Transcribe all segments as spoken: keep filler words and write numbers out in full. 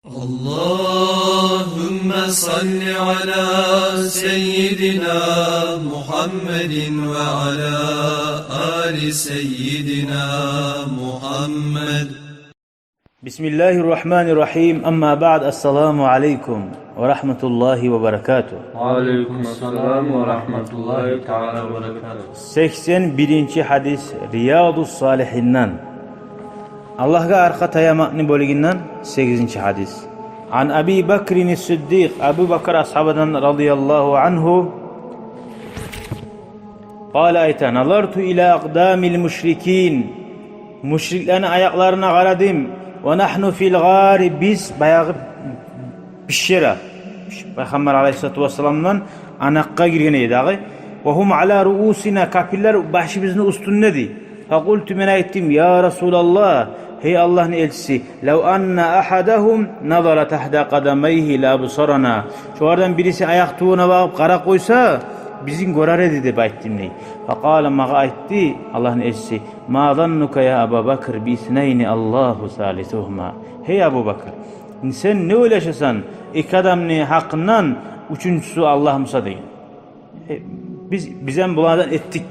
اللهم صل على سيدنا محمد وعلى آل سيدنا محمد. بسم الله الرحمن الرحيم. أما بعد، السلام عليكم ورحمة الله وبركاته. وعليكم السلام ورحمة الله تعالى وبركاته. Сексен биринчи гьадис Риядус Салигьинден. Аллагьгъа аркъа таямакъны бёлюгюнден сегизинчи гьадис. عن أبي بكر الصديق, Абу Бакр асгьабадан, رضي الله عنه, قال, айта: نظرت إلى أقدام المشركين, мушриклени аякъларына къарадым. ونحن في الغار, биз баягъы пещера, Пайхаммар алайгьиссалату вассаламдан анакъгъа гирген эди дагъы. وهم على رؤوسنا, капирлер башыбызны уьстюнде эди. فقلت, мен айтдым: يا رسول الله, гьей Аллагьны элчиси, لو أن أحدهم نظر تحت قدميه لأبصرنا. Шолардан бириси аякъ тюбюне багъып къарап къойса, бизин гёрер эди деп айтдым дей. فقال, магъа айтды Аллагьны элчиси: ما ظنك يا أبا بكر باثنين الله ثالثهما. Гьей Абу Бакр, сен не ойлашасан эки адамны гьакъындан, уьчюнчюсю Аллагь буса деген. Э, биз, биз гьам булардан этдик.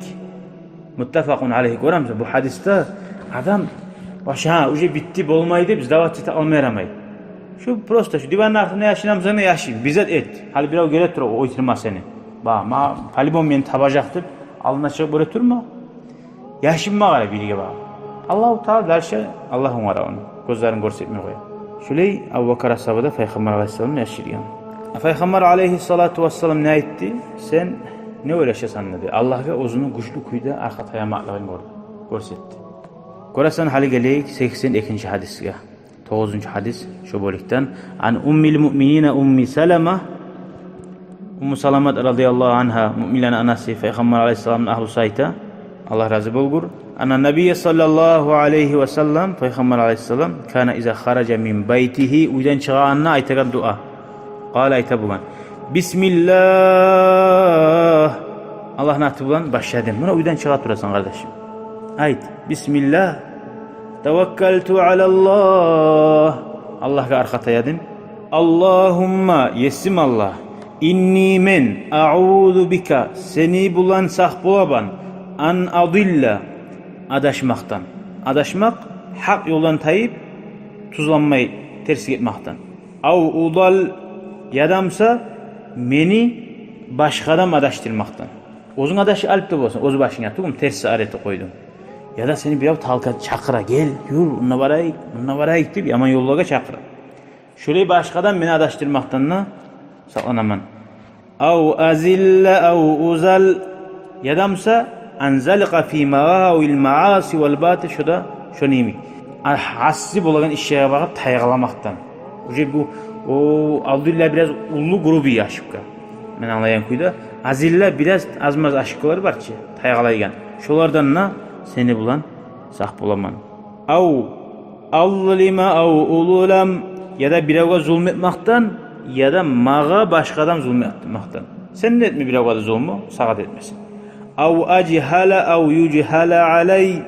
متفق عليه. Гёремисиз, бу гьадисде адам башы, гьа, уже битди, болмайды, биз дават эте алмай ярамай. Шу просто шу диванны артында яшынамсан да яшын, бир зат эт. Гьали бирев геле тура, оьлтюрме сени. Ба, ма, по-любому мени табажакъ деп, алдына чыгъып гёре турма. Яшынма къара бирге багъып. Аллагьу Таала дальше, Аллагь онгарар ону. Гёзлерин гёрсетмей къоя. Шулай Абу Бакр асгьаба да Пайхаммар алайгьиссаламны яшыргъан. Пайхаммар алайгьиссалату вассалам не айтды? Сен не ойлашасан деди. Аллагьгъа оьзюню гючлю кюйде аркъа таямакълыгъын гёр-, гёрсетди. Гёресен, гьали гелейик сексен экинчи гьадисге. Тогъузунчу гьадис шу бёлюкден. عن أم المؤمنين أم سلمة. Умму Саламат, رضي الله عنها, муъминлени анасы, Пайхаммар алайгьиссаламны агьлюсю, айта, Аллагь рази болгъур: أن النبي صلى الله عليه وسلم, Пайхаммар алайгьиссалам, كان إذا خرج من بيته, уьйден чыгъагъанда айтагъан дуа. قال, айта болгъан: بسم الله, Аллагьны аты булан башладым. Муна уьйден чыгъа турасан, къардашым. Айт: بسم الله توكلت على الله, Аллагьгъа аркъа таядым. اللهم, есим Аллагь, إني, мен, أعوذ بك, сени булан сакъ болабан, أن أضل, адашмакъдан. Адашмакъ — гьакъ ёлдан тайып, тюзленмей, терс гетмекден. أو أضل, яда буса мени башгъа адам адашдырмакъдан. Оьзюнг адашып алып да боласан, оьз башынга тюгюлмю, терс саъар этип къойдунг. Яда сени бирев талкъа чакъыра, гел, юр, онда барайыкъ, мунда барайыкъ деп, яман ёллагъа чакъыра. Шолай башгъа адам мени адашдырмакъдан да сакъланаман. أو أزل أو أزل, яда буса أنزلق في مغاوي المعاصي والباطل, шо да шону йимик. А, асси болагъан ишлеге багъып тайгъаламакъдан. Уже бу, о, أضل бираз уллу, грубый ошибка. Мен англайгъан кюйде, أزل бираз аз-маз ошибкалар бар чы, тайгъалайгъан. Шолардан да сени булан сакъ боламан. أو أظلم أو أظلم, яда биревге зулму этмакъдан, яда магъа башгъа адам зулму этмакъдан. Сен де этме биревге де зулму, сагъа да этмесин. أو أجهل أو يجهل علي.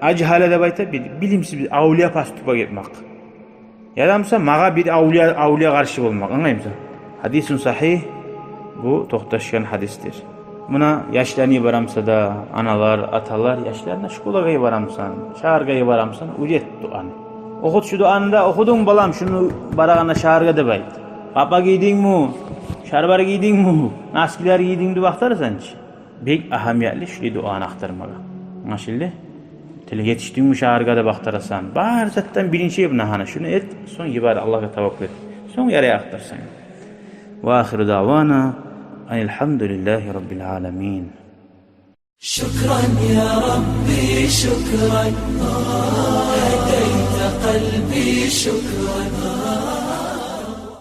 Ажгьала деп айта, бир билимсиз, бир авлия поступок этмек. Яда буса магъа бир авлия, авлия къаршы болмакъ, англаймысан? حديث صحيح, бу токъташгъан гьадисдир. Муна яшланы йиберемиса да, аналар, аталар, яшланы школагъа йиберемисен, шагьаргъа йиберемисен, уьйрет дуаны. Охут шу дуаны да, охудунг, балам, шуну барагъанда шагьаргъа деп айт. Къапа гийдингми, шарбар гийдингми, носкилер гийдингми деп ахтарасан чы. Бек агьамиятлы шулай дуаны ахтармагъа. Англашылды? Тилге етишдингми шагьаргъа деп ахтарасан. Бар затдан биринчи эп нагьана шуну эт, сонг йибер, Аллагьгъа таваккул эт. Сонг ярай ахтарсанг. وآخر دعوانا أن الحمد لله رب العالمين. شكرا يا ربي، شكرا. هديت قلبي، شكرا.